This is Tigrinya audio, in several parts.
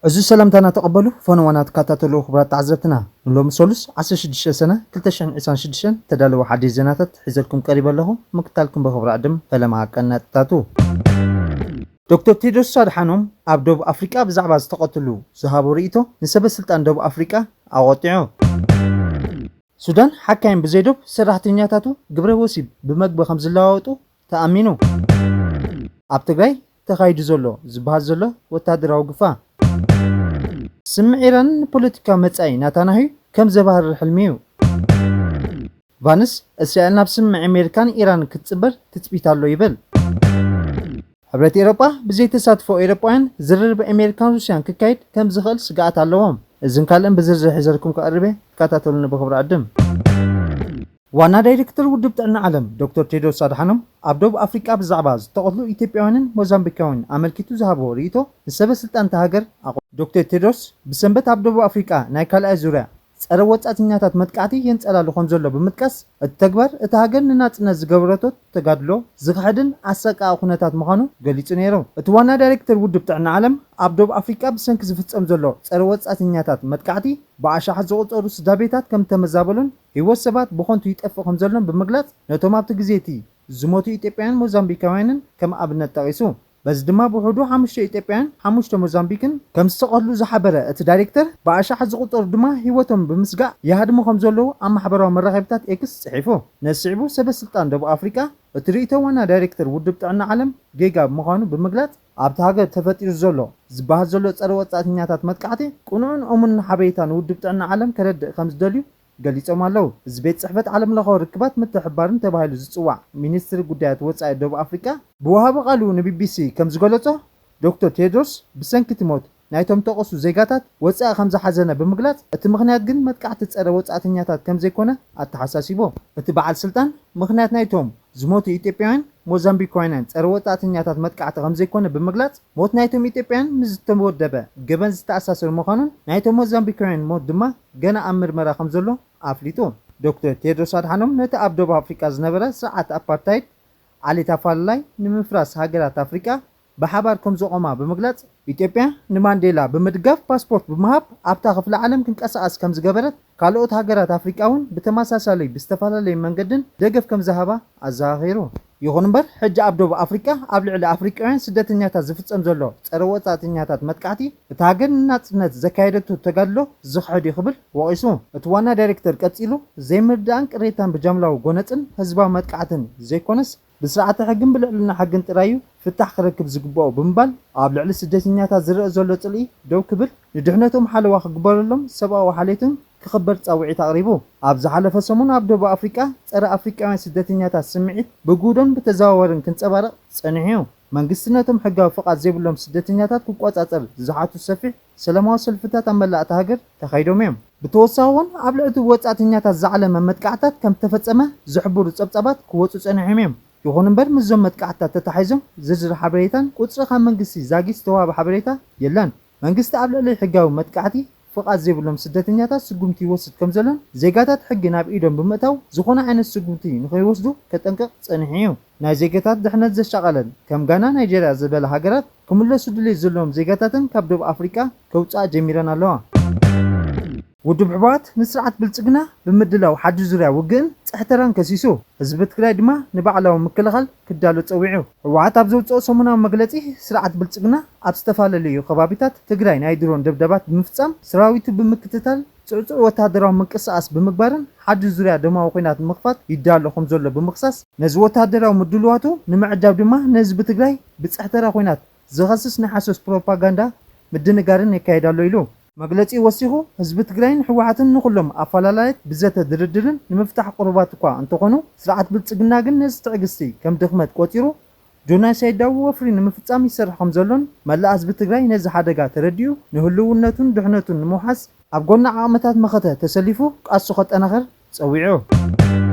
እዚ ሰላምታና ተቐበሉ። ፈነዋና ትከታተሉ ክቡራት ተዓዘብትና፣ ንሎሚ ሰሉስ ዓሰርተ ሽዱሽተ ሰነ ክልተ ሽሕን ዕስራን ሽዱሽተን ተዳለወ ሓድሽ ዜናታት ሒዘልኩም ቀሪበ ኣለኹ። ምክታልኩም ብኽብሪ ዕድም ፈለማ ቀናጥታቱ። ዶክተር ቴድሮስ ኣድሓኖም ኣብ ደቡብ ኣፍሪቃ ብዛዕባ ዝተቐትሉ ዝሃቦ ርእይቶ ንሰበ ስልጣን ደቡብ ኣፍሪቃ ኣቖጢዑ። ሱዳን ሓካይም ብዘይዶብ ሰራሕተኛታቱ ግብረ ወሲብ ብመግቢ ከም ዝለዋወጡ ተኣሚኑ። ኣብ ትግራይ ተኻይዱ ዘሎ ዝበሃል ዘሎ ወታደራዊ ግፋ፣ ስምዕ ኢራን ንፖለቲካ መጻኢ ናታናህዩ ከም ዘባህርር ሕልሚ እዩ። ቫንስ፣ እስራኤል ናብ ስምዕ ኣሜሪካን ኢራን ክትጽበር ትጽቢት ኣሎ ይብል። ሕብረት ኤሮጳ ብዘይተሳትፎ ኤሮጳውያን ዝርርብ ኣሜሪካን ሩስያን ክካየድ ከም ዝኽእል ስግኣት ኣለዎም። እዝን ካልእን ብዝርዝር ሒዘልኩም ክቐርብ እየ። ተከታተሉኒ ብኽብሪ ዕድም። ዋና ዳይሬክተር ውድብ ጥዕና ዓለም ዶክተር ቴድሮስ ኣድሓኖም ኣብ ደቡብ ኣፍሪቃ ብዛዕባ ዝተቐትሉ ኢትዮጵያውያንን ሞዛምቢካውያን ኣመልኪቱ ዝሃቦ ርእይቶ ንሰበ ስልጣን እታ ሃገር ኣቑ-፣ ዶክተር ቴድሮስ ብሰንበት ኣብ ደቡብ ኣፍሪቃ ናይ ካልኣይ ዙርያ ጸረ ወጻእተኛታት መጥቃዕቲ የንጸላሉ ከም ዘሎ ብምጥቃስ፣ እቲ ተግባር እታ ሃገር ንናጽነት ዝገበረቶ ተጋድሎ ዝኽሕድን ኣሰቃቒ ኩነታት ምዃኑ ገሊጹ ነይሩ። እቲ ዋና ዳይሬክተር ውድብ ጥዕና ዓለም ኣብ ደቡብ ኣፍሪቃ ብሰንኪ ዝፍጸም ዘሎ ጸረ ወጻእተኛታት መጥቃዕቲ ብኣሽሓት ዝቑጸሩ ስድራ ቤታት ከም ተመዛበሉን ህይወት ሰባት ብኸንቱ ይጠፍእ ከም ዘሎን ብምግላጽ፣ ነቶም ኣብቲ ግዜ እቲ ዝሞቱ ኢትዮጵያውያን ሞዛምቢካውያንን ከም ኣብነት ጠቒሱ። በዚ ድማ ብውሕዱ ሓሙሽተ ኢትዮጵያውያን፣ ሓሙሽተ ሞዛምቢክን ከም ዝተቐትሉ ዝሓበረ እቲ ዳይሬክተር፣ ብኣሽሓት ዝቑጸሩ ድማ ህይወቶም ብምስጋእ ይሃድሙ ከም ዘለዉ ኣብ ማሕበራዊ መራኸቢታት ኤክስ ጽሒፉ። ነዚ ስዒቡ ሰበ ስልጣን ደቡብ ኣፍሪቃ እቲ ርእይቶ ዋና ዳይሬክተር ውድብ ጥዕና ዓለም ጌጋ ምዃኑ ብምግላጽ፣ ኣብቲ ሃገር ተፈጢሩ ዘሎ ዝበሃል ዘሎ ጸረ ወጻእተኛታት መጥቃዕቲ ቅኑዕን እሙንን ሓበሬታ ንውድብ ጥዕና ዓለም ከረድእ ከም ዝደልዩ ገሊጾም ኣለዉ። እዚ ቤት ጽሕፈት ዓለም ለኻዊ ርክባት ምትሕብባርን ተባሂሉ ዝጽዋዕ ሚኒስትሪ ጉዳያት ወጻኢ ደቡብ ኣፍሪቃ ብወሃቢ ቃሉ ንቢቢሲ ከም ዝገለጾ፣ ዶክተር ቴድሮስ ብሰንኪ እቲ ሞት ናይቶም ተቐሱ ዜጋታት ወጻኢ ከም ዝሓዘነ ብምግላጽ፣ እቲ ምኽንያት ግን መጥቃዕቲ ጸረ ወጻእተኛታት ከም ዘይኮነ ኣተሓሳሲቡ። እቲ በዓል ስልጣን ምኽንያት ናይቶም ዝሞቱ ኢትዮጵያውያን ሞዛምቢካውያንን ጸረ ወጻእተኛታት መጥቃዕቲ ከም ዘይኮነ ብምግላጽ፣ ሞት ናይቶም ኢትዮጵያውያን ምስ ዝተወደበ ገበን ዝተኣሳሰር ምዃኑን ናይቶም ሞዛምቢካውያን ሞት ድማ ገና ኣብ ምርመራ ከም ዘሎ ኣፍሊጡ። ዶክተር ቴድሮስ ኣድሓኖም ነቲ ኣብ ደቡብ ኣፍሪቃ ዝነበረ ስርዓት ኣፓርታይድ ዓሌት ኣፈላላይ ንምፍራስ ሃገራት ኣፍሪቃ ብሓባር ከም ዘቖማ ብምግላጽ፣ ኢትዮጵያ ንማንዴላ ብምድጋፍ ፓስፖርት ብምሃብ ኣብታ ክፍለ ዓለም ክንቀሳቐስ ከም ዝገበረት፣ ካልኦት ሃገራት ኣፍሪቃ እውን ብተመሳሳሊ ብዝተፈላለየ መንገድን ደገፍ ከም ዝሃባ ኣዘኻኺሩ። ይኹን እምበር፣ ሕጂ ኣብ ደቡብ ኣፍሪቃ ኣብ ልዕሊ ኣፍሪቃውያን ስደተኛታት ዝፍጸም ዘሎ ጸረ ወጻእተኛታት መጥቃዕቲ፣ እታ ሃገር ንናጽነት ዘካየደቶ ተጋድሎ ዝኽሕድ እዩ ክብል ወቒሱ። እቲ ዋና ዳይሬክተር ቀጺሉ፣ ዘይምርዳእን ቅሬታን ብጃምላዊ ጎነጽን ህዝባዊ መጥቃዕትን ዘይኮነስ፣ ብስርዓተ ሕግን ብልዕልና ሕግን ጥራይ እዩ ፍታሕ ክረክብ ዝግብኦ ብምባል፣ ኣብ ልዕሊ ስደተኛታት ዝረአ ዘሎ ጽልኢ ደው ክብል፣ ንድሕነቶም ሓለዋ ክግበረሎም፣ ሰብኣዊ ሓልዮትን ክኽበር ጻውዒት ኣቕሪቡ። ኣብ ዝሓለፈ ሰሙን ኣብ ደቡብ ኣፍሪቃ ጸረ ኣፍሪቃውያን ስደተኛታት ስምዒት ብግሁዶን ብተዘዋዋርን ክንጸባረቕ ጸኒሑ እዩ። መንግስቲ ነቶም ሕጋዊ ፍቓድ ዘይብሎም ስደተኛታት ክቆጻጸር ዝሓቱ ሰፊሕ ሰላማዊ ሰልፍታት ኣብ መላእ እታ ሃገር ተኻይዶም እዮም። ብተወሳኺ እውን ኣብ ልዕሊ ወጻእተኛታት ዝዓለመ መጥቃዕታት ከም ተፈጸመ ዝሕብሩ ጸብጻባት ክወጹ ጸኒሖም እዮም። ይኹን እምበር ምስዞም መጥቃዕትታት ተታሒዞም ዝርዝር ሓበሬታን ቁጽሪ ካብ መንግስቲ ዛጊት ዝተዋህበ ሓበሬታ የለን። መንግስቲ ኣብ ልዕሊ ሕጋዊ መጥቃዕቲ ፍቓድ ዘይብሎም ስደተኛታት ስጉምቲ ይወስድ ከም ዘሎን ዜጋታት ሕጊ ናብ ኢዶም ብምእታው ዝኾነ ዓይነት ስጉምቲ ንኸይወስዱ ከጠንቅቕ ጸኒሑ እዩ። ናይ ዜጋታት ድሕነት ዘሻቐለን ከም ጋና፣ ናይጀርያ ዝበላ ሃገራት ክምለሱ ድሌት ዘለዎም ዜጋታተን ካብ ደቡብ ኣፍሪቃ ከውጽኣ ጀሚረን ኣለዋ። ውድብ ህወሓት ንስርዓት ብልጽግና ብምድላው ሓድሽ ዙርያ ውግእን ጽሕተራን ከሲሱ፣ ህዝቢ ትግራይ ድማ ንባዕላዊ ምክልኻል ክዳሎ ጸዊዑ። ህወሓት ኣብ ዘውጽኦ ሰሙናዊ መግለጺ፣ ስርዓት ብልጽግና ኣብ ዝተፈላለዩ ከባቢታት ትግራይ ናይ ድሮን ደብዳባት ብምፍጻም፣ ሰራዊቱ ብምክትታል፣ ጽዕጹዕ ወተሃደራዊ ምንቅስቓስ ብምግባርን ሓድሽ ዙርያ ደማዊ ኲናት ንምኽፋት ይዳሎ ከም ዘሎ ብምኽሳስ፣ ነዚ ወተሃደራዊ ምድልዋቱ ንምዕጃብ ድማ ንህዝቢ ትግራይ ብጽሕተራ ኲናት ዝኸስስ ናይ ሓሶት ፕሮፓጋንዳ ምድንጋርን የካይድ ኣሎ ኢሉ። መግለጺኡ ወሲኹ፣ ህዝቢ ትግራይን ህወሓትን ንኹሎም ኣፈላላያት ብዘተ ድርድርን ንምፍታሕ ቅሩባት እኳ እንተኾኑ፣ ስርዓት ብልጽግና ግን ነዚ ትዕግስቲ ከም ድኽመት ቆጺሩ፣ ጆኖሳይዳዊ ወፍሪ ንምፍጻም ይሰርሕ ከም ዘሎን፣ መላእ ህዝቢ ትግራይ ነዚ ሓደጋ ተረዲኡ ንህልውነቱን ድሕነቱን ንምውሓስ ኣብ ጎኒ ዓቕምታት መኸተ ተሰሊፉ ቃልሱ ከጠናኽር ጸዊዑ።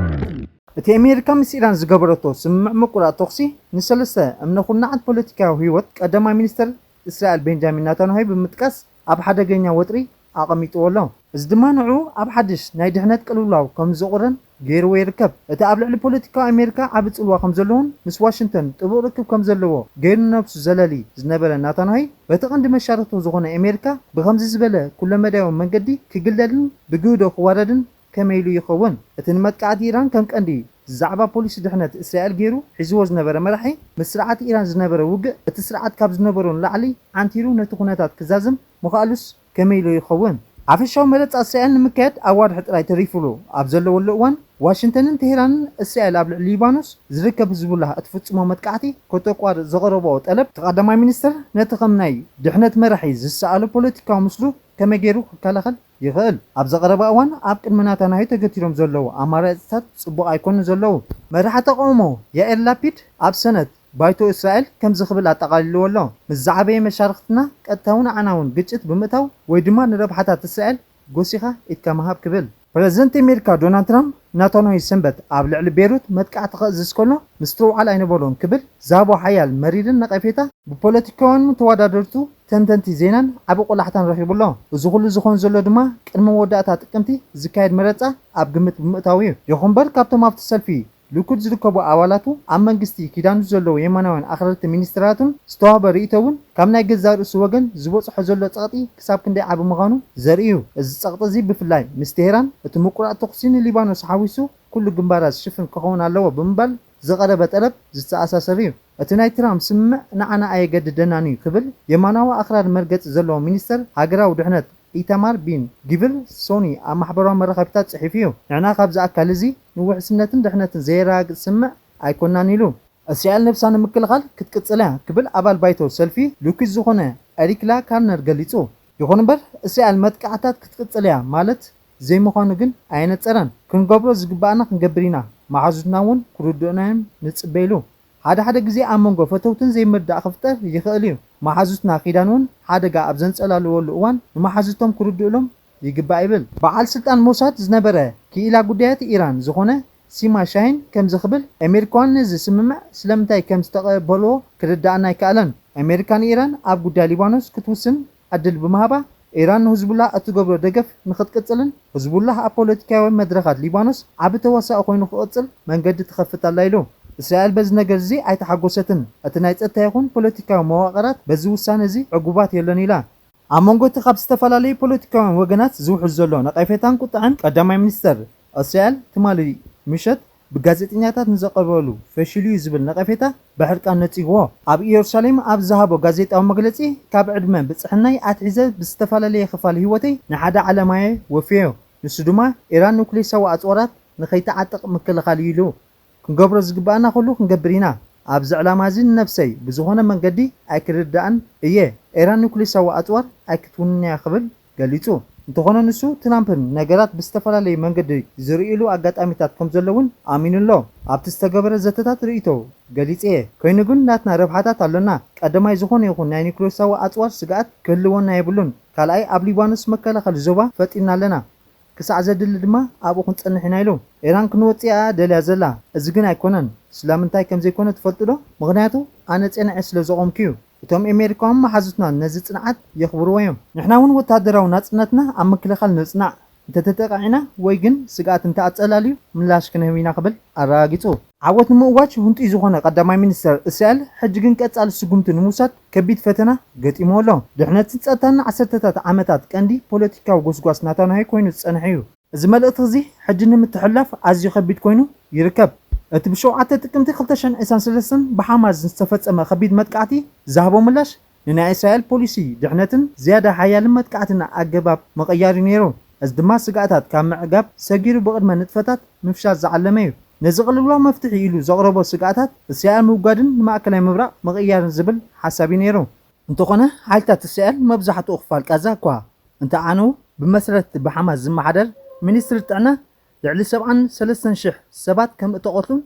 እቲ ኣሜሪካ ምስ ኢራን ዝገበረቶ ስምምዕ ምቁራጽ ተኹሲ ንሰለስተ እምነ ኩርናዓት ፖለቲካዊ ህይወት ቀዳማይ ሚኒስተር እስራኤል ቤንጃሚን ናታንያሁ ብምጥቃስ፣ ኣብ ሓደገኛ ወጥሪ ኣቐሚጥዎ ኣሎ። እዚ ድማ ንዕኡ ኣብ ሓድሽ ናይ ድሕነት ቅልውላው ከም ዘቑረን ገይርዎ ይርከብ። እቲ ኣብ ልዕሊ ፖለቲካዊ ኣሜሪካ ዓቢ ጽልዋ ከም ዘለዎን ምስ ዋሽንግተን ጥቡቕ ርክብ ከም ዘለዎ ገይሩ ንነብሱ ዘለሊ ዝነበረ ናታንያሁ፣ በቲ ቀንዲ መሻርክቱ ዝኾነ ኣሜሪካ ብኸምዚ ዝበለ ኩለመዳያዊ መንገዲ ክግለልን ብግህዶ ክዋረድን ከመይ ኢሉ ይኸውን? እቲ ንመጥቃዕቲ ኢራን ከም ቀንዲ ዛዕባ ፖሊሲ ድሕነት እስራኤል ገይሩ ሒዝዎ ዝነበረ መራሒ፣ ምስ ስርዓት ኢራን ዝነበረ ውግእ፣ እቲ ስርዓት ካብ ዝነበሮ ንላዕሊ ዓንቲሩ ነቲ ኩነታት ክዛዝም ምኽኣሉስ ከመይ ኢሉ ይኸውን? ሓፈሻዊ መረጻ እስራኤል ንምክያድ ኣዋርሕ ጥራይ ተሪፉሉ ኣብ ዘለወሉ እዋን፣ ዋሽንግተንን ቴሄራንን እስራኤል ኣብ ልዕሊ ሊባኖስ ዝርከብ ህዝቡላህ እትፍጽሞ መጥቃዕቲ ከተቋርጽ ዘቕረብኦ ጠለብ፣ እቲ ቀዳማይ ሚኒስትር ነቲ ከም ናይ ድሕነት መራሒ ዝሰኣሎ ፖለቲካዊ ምስሉ ከመይ ገይሩ ክከላኸል ይኽእል? ኣብዚ ቀረባ እዋን ኣብ ቅድሚ ናታንያሁ ተገቲሮም ዘለዉ ኣማራጽታት ጽቡቕ ኣይኮኑን ዘለዉ። መራሒ ተቃውሞ ያኢር ላፒድ ኣብ ሰነት ባይቶ እስራኤል ከምዚ ክብል ኣጠቓሊልዎ ኣሎ፣ ምስ ዝዓበየ መሻርኽትና ቀጥታውን ኣዕናውን ግጭት ብምእታው ወይ ድማ ንረብሓታት እስራኤል ጎሲኻ ኢድካ ምሃብ ክብል። ፕረዚደንት ኣሜሪካ ዶናልድ ትራምፕ ናታንያሁ ሰንበት ኣብ ልዕሊ ቤይሩት መጥቃዕቲ ከእዝዝ ከሎ ምስትውዓል ኣይነበሮን ክብል ዝሃቦ ሓያል መሪርን ነቐፌታ ብፖለቲካውያን ተወዳደርቱ፣ ተንተንቲ ዜናን ዓቢ ቆላሕታን ረኺቡ ኣሎ። እዚ ኩሉ ዝኾን ዘሎ ድማ ቅድሚ መወዳእታ ጥቅምቲ ዝካየድ መረጻ ኣብ ግምት ብምእታው እዩ። ይኹን እምበር ካብቶም ኣብቲ ሰልፊ ልኩድ ዝርከቡ ኣባላቱ ኣብ መንግስቲ ኪዳኑ ዘለዉ የማናውያን ኣኽረርቲ ሚኒስትራቱን ዝተዋህበ ርእይቶ እውን ካብ ናይ ገዛእ ርእሱ ወገን ዝበጽሖ ዘሎ ጸቕጢ ክሳብ ክንደይ ዓቢ ምዃኑ ዘርኢ እዩ። እዚ ጸቕጢ እዚ ብፍላይ ምስ ቴሄራን እቲ ምቁራጽ ተኹሲ ንሊባኖስ ሓዊሱ ኩሉ ግንባራት ዝሽፍን ክኸውን ኣለዎ ብምባል ዝቐረበ ጠለብ ዝተኣሳሰር እዩ። እቲ ናይ ትራምፕ ስምምዕ ንዓና ኣየገድደናን እዩ ክብል የማናዊ ኣኽራሪ መርገጺ ዘለዎ ሚኒስተር ሃገራዊ ድሕነት ኢታማር ቢን ጊቭር ሶኒ ኣብ ማሕበራዊ መራኸቢታት ጽሒፉ እዩ። ንሕና ካብዚ ኣካል እዚ ንውሕስነትን ድሕነትን ዘየረጋግጽ ስምምዕ ኣይኮናን ኢሉ። እስራኤል ነብሳ ንምክልኻል ክትቅጽል እያ ክብል ኣባል ባይቶ ሰልፊ ሉኪድ ዝኾነ ኤሪክ ላ ካርነር ገሊጹ። ይኹን እምበር እስራኤል መጥቃዕታት ክትቅጽል እያ ማለት ዘይምዃኑ ግን ኣየነጸረን። ክንገብሮ ዝግባኣና ክንገብር ኢና፣ መሓዙትና እውን ክርድኡና እዮም ንጽበ ኢሉ። ሓደ ሓደ ግዜ ኣብ መንጎ ፈተውትን ዘይምርዳእ ክፍጠር ይኽእል እዩ። መሓዙትና ኪዳን እውን ሓደጋ ኣብ ዘንጸላልወሉ እዋን ንመሓዙቶም ክርድኡሎም ይግባእ ይብል። በዓል ስልጣን ሞሳድ ዝነበረ ክኢላ ጉዳያት ኢራን ዝኾነ ሲማ ሻሂን ከምዚ ክብል፣ ኣሜሪካውያን ነዚ ስምምዕ ስለምንታይ ከም ዝተቐበልዎ ክርድኣና ኣይከኣለን። ኣሜሪካ ንኢራን ኣብ ጉዳይ ሊባኖስ ክትውስን ዕድል ብምሃባ፣ ኢራን ንህዝቡላህ እትገብሮ ደገፍ ንኽትቅጽልን ህዝቡላህ ኣብ ፖለቲካዊ መድረኻት ሊባኖስ ዓቢ ተዋሳኢ ኮይኑ ክቕጽል መንገዲ ትኸፍት ኣላ ኢሉ። እስራኤል በዚ ነገር እዚ ኣይተሓጎሰትን። እቲ ናይ ጸጥታ ይኹን ፖለቲካዊ መዋቕራት በዚ ውሳነ እዚ ዕጉባት የለን ኢላ። ኣብ መንጎ እቲ ካብ ዝተፈላለዩ ፖለቲካውያን ወገናት ዝውሕዝ ዘሎ ነቐፌታን ቁጥዐን፣ ቀዳማይ ሚኒስተር እስራኤል ትማሊ ምሸት ብጋዜጠኛታት ንዘቕረበሉ ፈሺሉ እዩ ዝብል ነቐፌታ ብሕርቃን ነጺግዎ። ኣብ ኢየሩሳሌም ኣብ ዝሃቦ ጋዜጣዊ መግለጺ፣ ካብ ዕድመ ብጽሕናይ ኣትሒዘ ብዝተፈላለየ ክፋል ህይወተይ ንሓደ ዓላማየ ወፍየዮ። ንሱ ድማ ኢራን ኑክሌሳዊ ኣጽዋራት ንኸይትዓጥቕ ምክልኻል እዩ ኢሉ። ክንገብሮ ዝግባኣና ኩሉ ክንገብር ኢና። ኣብዚ ዕላማ እዚ ንነብሰይ ብዝኾነ መንገዲ ኣይክርድኣን እየ። ኢራን ኑክሌሳዊ ኣጽዋር ኣይክትውንን እያ ክብል ገሊጹ። እንተኾነ ንሱ ትራምፕን ነገራት ብዝተፈላለየ መንገዲ ዝርእይሉ ኣጋጣሚታት ከም ዘለውን ኣሚኑ ኣሎ። ኣብቲ ዝተገበረ ዘተታት ርእይቶ ገሊጸ እየ። ኮይኑ ግን ናትና ረብሓታት ኣሎና። ቀዳማይ ዝኾነ ይኹን ናይ ኑክሌሳዊ ኣጽዋር ስግኣት ክህልወና የብሉን። ካልኣይ ኣብ ሊባኖስ መከላኸሊ ዞባ ፈጢርና ኣለና። ክሳዕ ዘድሊ ድማ ኣብኡ ክንጸንሕ ኢና ኢሉ። ኢራን ክንወጽእ እያ ደልያ ዘላ። እዚ ግን ኣይኮነን። ስለምንታይ ከም ዘይኮነ ትፈልጡ ዶ? ምኽንያቱ ኣነ ጸኒዐ ስለ ዘቖምኩ እዩ። እቶም ኣሜሪካውያን መሓዙትና ነዚ ጽንዓት የኽብርዎ እዮም። ንሕና እውን ወተሃደራዊ ናጽነትና ኣብ ምክልኻል ንጽናዕ። እንተተጠቃዒና ወይ ግን ስግኣት እንተኣጸላልዩ ምላሽ ክንህብ ኢና ክብል ኣረጋጊጹ። ዓወት ንምእዋጅ ህንጡይ ዝኾነ ቀዳማይ ሚኒስተር እስራኤል፣ ሕጂ ግን ቀጻሊ ስጉምቲ ንምውሳድ ከቢድ ፈተና ገጢምዎ ኣሎ። ድሕነትን ጸጥታን ንዓሰርተታት ዓመታት ቀንዲ ፖለቲካዊ ጎስጓስ ናታንያሁ ኮይኑ ዝጸንሐ እዩ። እዚ መልእኽቲ እዚ ሕጂ ንምትሕልላፍ ኣዝዩ ከቢድ ኮይኑ ይርከብ። እቲ ብሸውዓተ ጥቅምቲ ክልተ ሽሕን ዕስራን ሰለስተን ብሓማስ ዝተፈጸመ ከቢድ መጥቃዕቲ ዝሃቦ ምላሽ፣ ንናይ እስራኤል ፖሊሲ ድሕነትን ዝያዳ ሓያልን መጥቃዕትን ኣገባብ ምቕያር እዩ ነይሩ። እዚ ድማ ስግኣታት ካብ ምዕጋብ ሰጊሩ ብቕድመ ንጥፈታት ምፍሻል ዝዓለመ እዩ። ነዚ ቅልውላው መፍትሒ ኢሉ ዘቕረቦ ስግኣታት እስራኤል ምውጋድን ንማእከላይ ምብራቕ ምቕያርን ዝብል ሓሳብ እዩ ነይሩ። እንተኾነ፣ ሓይልታት እስራኤል መብዛሕትኡ ክፋል ቃዛ እኳ እንተዓነዉ፣ ብመሰረት ብሓማስ ዝመሓደር ሚኒስትሪ ጥዕና፣ ልዕሊ ሰብዓን ሰለስተን ሽሕ ሰባት ከም እተቐትሉን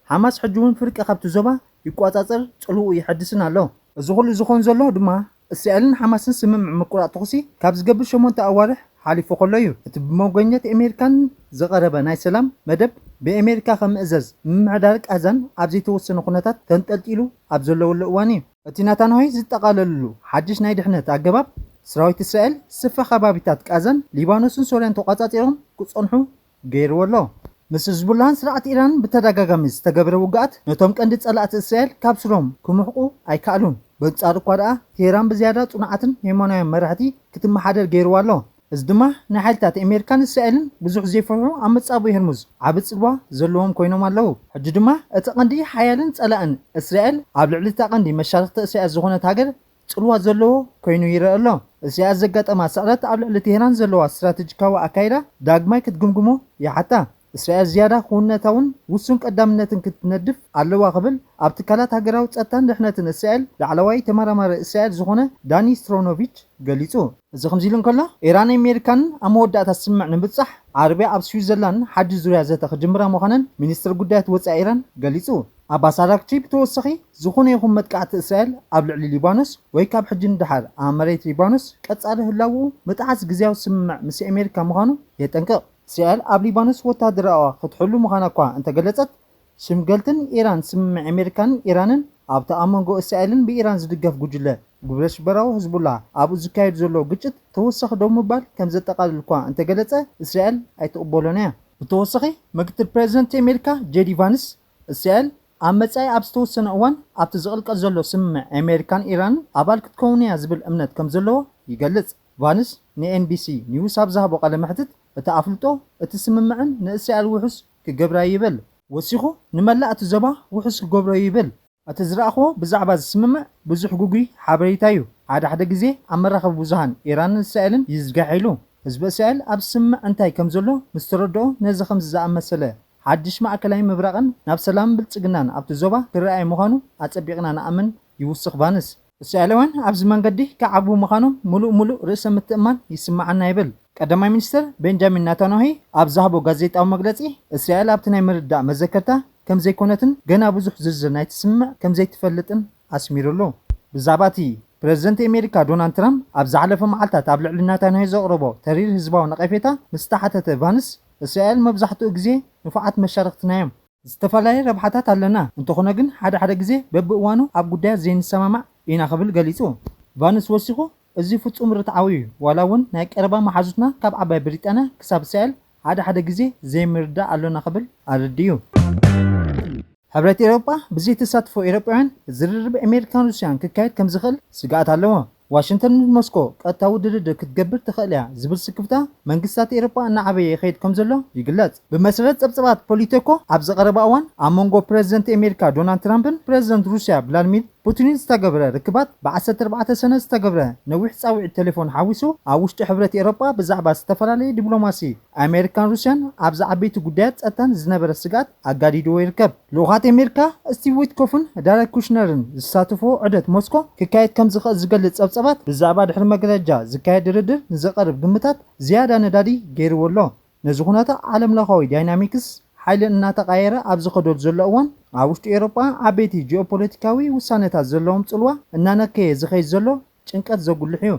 ሓማስ ሕጂ እውን ፍርቂ ካብቲ ዞባ ይቆጻጸር ጽልውኡ ይሐድስን ኣሎ። እዚ ኩሉ ዝኾን ዘሎ ድማ እስራኤልን ሓማስን ስምምዕ ምቁራጽ ተኹሲ ካብ ዝገብር ሸሞንተ ኣዋርሕ ሓሊፉ ከሎ እዩ። እቲ ብመጎኘት ኣሜሪካን ዝቐረበ ናይ ሰላም መደብ ብኣሜሪካ ከም ምእዘዝ ምምሕዳር ቃዛን ኣብ ዘይተወሰነ ኩነታት ተንጠልጢሉ ኣብ ዘለወሉ እዋን እዩ። እቲ ናታንያሁ ዝጠቓለለሉ ሓድሽ ናይ ድሕነት ኣገባብ ሰራዊት እስራኤል ስፍሕ ከባቢታት ቃዛን ሊባኖስን ሶርያን ተቖጻጺሮም ክጸንሑ ገይርዎ ኣሎ። ምስ ህዝቡላህን ስርዓት ኢራን ብተደጋጋሚ ዝተገብረ ውግኣት ነቶም ቀንዲ ጸላእቲ እስራኤል ካብ ስሮም ክምሕቁ ኣይከኣሉን። በንጻሩ እኳ ደኣ ቴህራን ብዝያዳ ጽኑዓትን የማናውያን መራሕቲ ክትመሓደር ገይርዋ ኣሎ። እዚ ድማ ናይ ሓይልታት ኣሜሪካን እስራኤልን ብዙሕ ዘይፈርሑ ኣብ መጻብኡ ሄርሙዝ ዓቢ ጽልዋ ዘለዎም ኮይኖም ኣለዉ። ሕጂ ድማ እቲ ቀንዲ ሓያልን ጸላእን እስራኤል ኣብ ልዕሊ እታ ቀንዲ መሻርኽቲ እስራኤል ዝኾነት ሃገር ጽልዋ ዘለዎ ኮይኑ ይረአ ኣሎ። እስራኤል ዘጋጠማ ስዕረት ኣብ ልዕሊ ቴህራን ዘለዋ ስትራተጂካዊ ኣካይዳ ዳግማይ ክትግምግሞ ይሓታ። እስራኤል ዝያዳ ክውንነታውን ውሱን ቀዳምነትን ክትነድፍ ኣለዋ ክብል ኣብ ትካላት ሃገራዊ ጸጥታን ድሕነትን እስራኤል ላዕለዋይ ተመራማሪ እስራኤል ዝኾነ ዳኒ ስትሮኖቪች ገሊጹ። እዚ ከምዚ ኢሉ እንከሎ፣ ኢራን ኣሜሪካን ኣብ መወዳእታ ስምምዕ ንምብጻሕ ዓረብያ ኣብ ስዊዘርላንድ ሓድሽ ዙርያ ዘተ ክጅምራ ምዃነን ሚኒስትር ጉዳያት ወጻኢ ኢራን ገሊጹ። ኣባስ ኣራግቺ ብተወሳኺ፣ ዝኾነ ይኹን መጥቃዕቲ እስራኤል ኣብ ልዕሊ ሊባኖስ ወይ ካብ ሕጂ ንደሓር ኣብ መሬት ሊባኖስ ቀጻሊ ህላውኡ ምጥዓስ ግዝያዊ ስምምዕ ምስ ኣሜሪካ ምዃኑ የጠንቅቕ። እስራኤል ኣብ ሊባኖስ ወታደራዋ ክትሕሉ ምዃና እኳ እንተገለጸት፣ ሽምገልትን ኢራን ስምምዕ ኣሜሪካን ኢራንን ኣብቲ ኣብ መንጎ እስራኤልን ብኢራን ዝድገፍ ጉጅለ ግብረ ሽበራዊ ህዝቡላ ኣብኡ ዝካየድ ዘሎ ግጭት ተወሳኺ ደው ምባል ከም ዘጠቓልል እኳ እንተገለጸ፣ እስራኤል ኣይትቕበሎን እያ። ብተወሳኺ፣ ምክትል ፕሬዚደንት ኣሜሪካ ጄዲ ቫንስ፣ እስራኤል ኣብ መጻኢ ኣብ ዝተወሰነ እዋን ኣብቲ ዝቕልቀል ዘሎ ስምምዕ ኣሜሪካን ኢራንን ኣባል ክትከውን እያ ዝብል እምነት ከም ዘለዎ ይገልጽ። ቫንስ ንኤንቢሲ ኒውስ ኣብ ዝሃቦ ቃለ መሕትት፣ እቲ ኣፍልጦ እቲ ስምምዕን ንእስራኤል ውሑስ ክገብራ ይብል። ወሲኹ፣ ንመላእ እቲ ዞባ ውሑስ ክገብሮ ይብል። እቲ ዝረኣኽዎ ብዛዕባ እዚ ስምምዕ ብዙሕ ግጉይ ሓበሬታ እዩ። ሓደ ሓደ ግዜ ኣብ መራኸቢ ብዙሃን ኢራንን እስራኤልን ይዝጋሕ ኢሉ። ህዝቢ እስራኤል ኣብ ስምምዕ እንታይ ከም ዘሎ ምስ ተረድኦ፣ ነዚ ከምዚ ዝኣመሰለ ሓድሽ ማእከላይ ምብራቕን ናብ ሰላምን ብልጽግናን ኣብቲ ዞባ ክረኣይ ምዃኑ ኣጸቢቕና ንኣምን፣ ይውስኽ ቫንስ። እስራኤላውያን ኣብዚ መንገዲ ክዓግቡ ምዃኖም ምሉእ ምሉእ ርእሰ ምትእምማን ይስምዓና ይብል። ቀዳማይ ሚኒስትር ቤንጃሚን ናታንያሁ ኣብ ዝሃቦ ጋዜጣዊ መግለጺ፣ እስራኤል ኣብቲ ናይ ምርዳእ መዘከርታ ከም ዘይኮነትን ገና ብዙሕ ዝርዝር ናይቲ ስምምዕ ከም ዘይትፈልጥን ኣስሚሩሉ። ብዛዕባ እቲ ፕረዚደንት ኣሜሪካ ዶናልድ ትራምፕ ኣብ ዝሓለፈ መዓልታት ኣብ ልዕሊ ናታንያሁ ዘቕረቦ ተሪር ህዝባዊ ነቐፌታ ምስ ተሓተተ ቫንስ፣ እስራኤል መብዛሕትኡ ግዜ ንፉዓት መሻርኽትና እዮም። ዝተፈላለየ ረብሓታት ኣለና፣ እንተኾነ ግን ሓደ ሓደ ግዜ በብእዋኑ ኣብ ጉዳያት ዘይንሰማማዕ ኢና ክብል ገሊጹ። ቫንስ ወሲኹ፣ እዚ ፍጹም ርትዓዊ እዩ፣ ዋላ እውን ናይ ቀረባ መሓዙትና ካብ ዓባይ ብሪጣንያ ክሳብ እስራኤል ሓደ ሓደ ግዜ ዘይምርዳእ ኣሎና ክብል ኣረዲኡ። ሕብረት ኤውሮጳ ብዘይተሳትፎ ኤውሮጳውያን ዝርርብ ኣሜሪካን ሩስያን ክካየድ ከም ዝኽእል ስግኣት ኣለዎ። ዋሽንግተን ምስ ሞስኮ ቀጥታዊ ድርድር ክትገብር ትኽእል እያ ዝብል ስክፍታ መንግስታት ኤውሮጳ እናዓበየ ይኸይድ ከም ዘሎ ይግለጽ። ብመሰረት ጸብጻባት ፖሊቴኮ፣ ኣብዚ ቀረባ እዋን ኣብ መንጎ ፕረዚደንት ኣሜሪካ ዶናልድ ትራምፕን ፕረዚደንት ሩስያ ቭላድሚር ፑቲንን ዝተገብረ ርክባት፣ ብ ዓሰርተ ኣርባዕተ ሰነ ዝተገብረ ነዊሕ ጻውዒት ቴሌፎን ሓዊሱ፣ ኣብ ውሽጢ ሕብረት ኤውሮጳ ብዛዕባ ዝተፈላለዩ ዲፕሎማሲ ኣሜሪካን ሩስያን ኣብዚ ዓበይቲ ጉዳያት ጸጥታን ዝነበረ ስግኣት ኣጋዲድዎ ይርከብ። ልኡኻት ኣሜሪካ ስቲቭ ዊትኮፍን ዳረክ ኩሽነርን ዝሳተፍዎ ዑደት ሞስኮ ክካየድ ከም ዝኽእል ዝገልጽ ጸብጻባት፣ ብዛዕባ ድሕሪ መጋረጃ ዝካየድ ድርድር ንዘቐርብ ግምታት ዝያዳ ነዳዲ ገይርዎ ኣሎ። ነዚ ኩነታት ዓለምለኻዊ ዳይናሚክስ ሓይሊ እናተቓየረ ኣብ ዝኸደሉ ዘሎ እዋን፣ ኣብ ውሽጢ ኤውሮጳ ዓበይቲ ጂኦፖለቲካዊ ውሳነታት ዘለዎም ጽልዋ እናነከየ ዝኸይድ ዘሎ ጭንቀት ዘጉልሕ እዩ።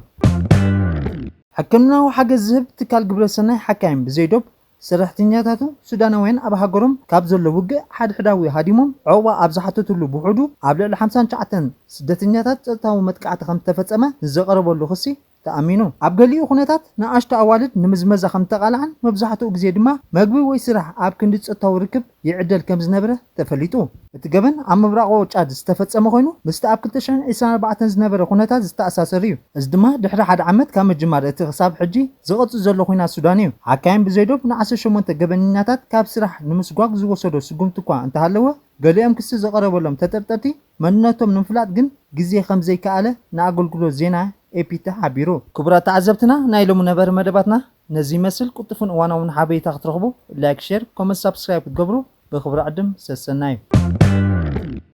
ሕክምናዊ ሓገዝ ዝህብ ትካል ግብረሰናይ ሓካይም ብዘይዶብ፣ ሰራሕተኛታቱ ሱዳናውያን ኣብ ሃገሮም ካብ ዘሎ ውግእ ሓድሕዳዊ ሃዲሞም ዕቑባ ኣብ ዝሓተትሉ ብውሕዱ ኣብ ልዕሊ ሓምሳን ትሽዓተን ስደተኛታት ጾታዊ መጥቃዕቲ ከም ዝተፈጸመ ንዘቐረበሉ ክሲ ተኣሚኑ። ኣብ ገሊኡ ኩነታት ንኣሽቱ ኣዋልድ ንምዝመዛ ከም ዝተቓልዓን መብዛሕትኡ ግዜ ድማ መግቢ ወይ ስራሕ ኣብ ክንዲ ጾታዊ ርክብ ይዕደል ከም ዝነበረ ተፈሊጡ። እቲ ገበን ኣብ ምብራቕ ጫድ ዝተፈጸመ ኮይኑ፣ ምስቲ ኣብ ክልተ ሽሕን ዕስራን ኣርባዕተን ዝነበረ ኩነታት ዝተኣሳሰር እዩ። እዚ ድማ ድሕሪ ሓደ ዓመት ካብ ምጅማር እቲ ክሳብ ሕጂ ዝቐጽል ዘሎ ኲናት ሱዳን እዩ። ሓካይም ብዘይዶብ ንዓሰርተ ሸሞንተ ገበነኛታት ካብ ስራሕ ንምስጓግ ዝወሰዶ ስጉምቲ እኳ እንተሃለወ፣ ገሊኦም ክሲ ዝቐረበሎም ተጠርጠርቲ መንነቶም ንምፍላጥ ግን ግዜ ከም ዘይከኣለ ንኣገልግሎት ዜና ኤፒ ሓቢሩ። ክቡራት ተዓዘብትና፣ ናይ ሎሚ ነበረ መደባትና ነዚ ይመስል። ቅልጡፍን እዋናውን ሓበሬታ ክትረኽቡ ላይክ፣ ሼር፣ ኮመንት፣ ሳብስክራይብ ክትገብሩ ብኽብሪ ዕድም ሰሰናዩ።